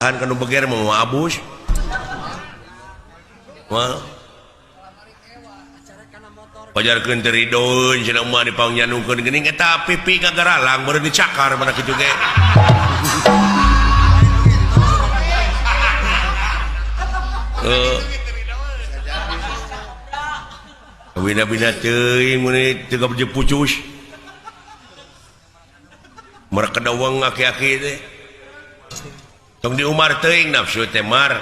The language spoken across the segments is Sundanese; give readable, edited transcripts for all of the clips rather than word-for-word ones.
Kanu beger mau abus. Wah. Pajarkeun teh ridoeun cenah mah dipangnyandungkeun geuning eta pipi kagaralang baru dicakar mana kitu ge. Heeh. Bina-bina teuing mun teu gabeje pucus. Mereka dawang aki-aki teh. Tong di Umar teuing nafsu teh mar.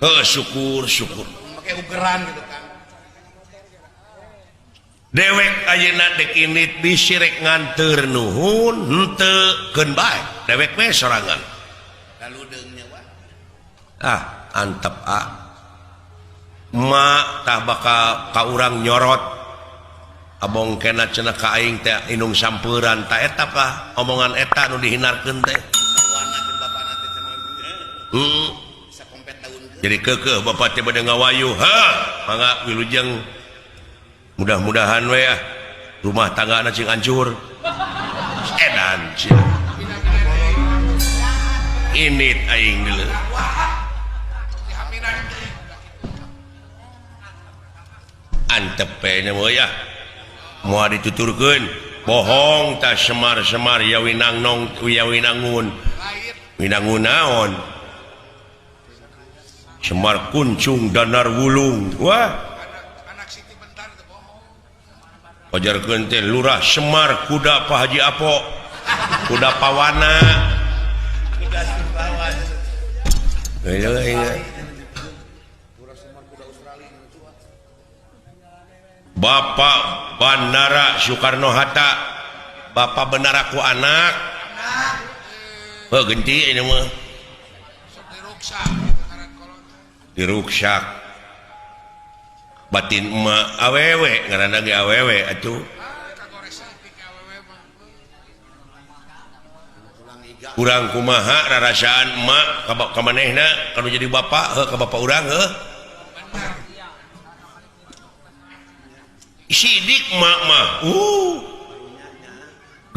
Heuh syukur syukur. Make ugeran gitu kan. Dewek ayeuna dek init bisi rek nganteur nuhun henteu keun bae. Dewek we sorangan. Lalu deung Ah, antep ah. Emak tah bakal ka urang nyorot. Abong kena cenah ka aing teh inung sampeureuan ta eta kah omongan eta nu dihinarkeun teh. Jadi kekeh bapak teh bade ngawayu, ha, mangga wilujeng. Mudah-mudahan we ah rumah tangga na cing hancur. Edan sia. Init aing deuleu. Antep we nya mah ya. Moal dituturkeun, bohong tah semar-semar ya winangnong ya winangun. Winangun naon? Semar kuncung danar wulung. Wah. Pajarkeun teh lurah Semar kuda Pak Haji Apo. Kuda pawana. Kuda pawana. Bapak Bandara Soekarno Hatta. Bapak benar aku anak. Oh, genti ini mah. Diruksak. Batin emak awewe ngaranna ge awewe atuh. Urang kumaha rarasaan emak ka manehna kanu jadi bapak heuh ka bapak urang heuh. Sidik emak mah.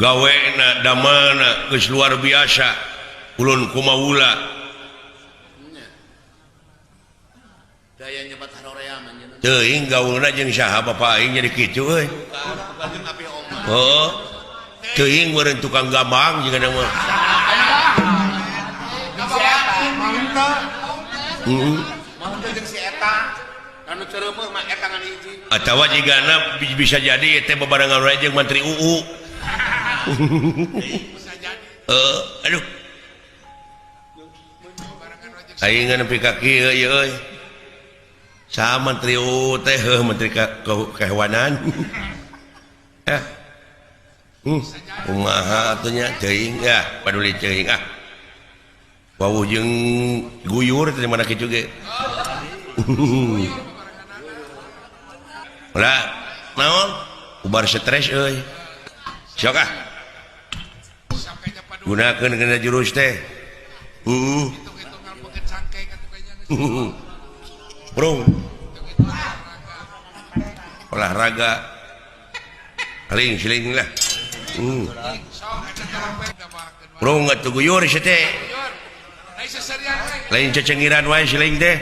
Gawena damana geus luar biasa. Ulun kumaula. Teuing gaulna jeung saha bapak aing jadi kitu euy. Heuh. Teuing meureun tukang gambang jeung mah. Heeh. Atawa jigana bisa jadi teh bebarengan wae jeung Menteri UU. Heeh, aduh. Aing nepi ka kieu ieu euy. Saha Menteri UU teh heuh Menteri Kehewanan. Eh. Kumaha atuh nya teuing ya, paduli teuing ah. Wawuh jeung guyur teh mana kitu ge. Lah, naon? Ubar stres euy. Sok ah. Gunakeun kana jurus teh. Heeh. Bro. Olahraga. Paling siling lah. Bro atuh guyur sia teh. Lain cecengiran wae siling teh.